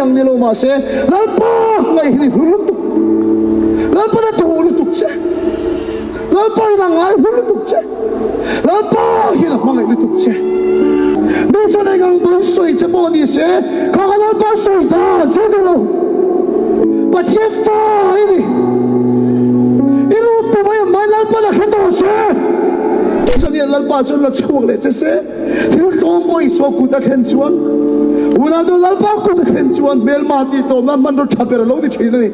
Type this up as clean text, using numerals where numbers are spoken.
ang ni lo mah se, Lalpa ngaih hi ni hlu lutuk. Lalpan a duh lutuk che. Lalpa in a ngai hlu lutuk che. Lalpa hian a hmangaih lutuk che. Mi chuan eng ang bul sawi che pawh ni se, kha ka Lalpa sawi dan che ni lo. Pathian fa i ni. I nu pu mai ang mai Lalpan a hre tawh che. Zanian Lalpa chuan la chhuak leh che se, thil tlawm pawh Isua kut a thlen chuan, unau Lalpa kut a thlen chuan hmelma tih tawpna hmanraw tha ber a lo ni thin a ni.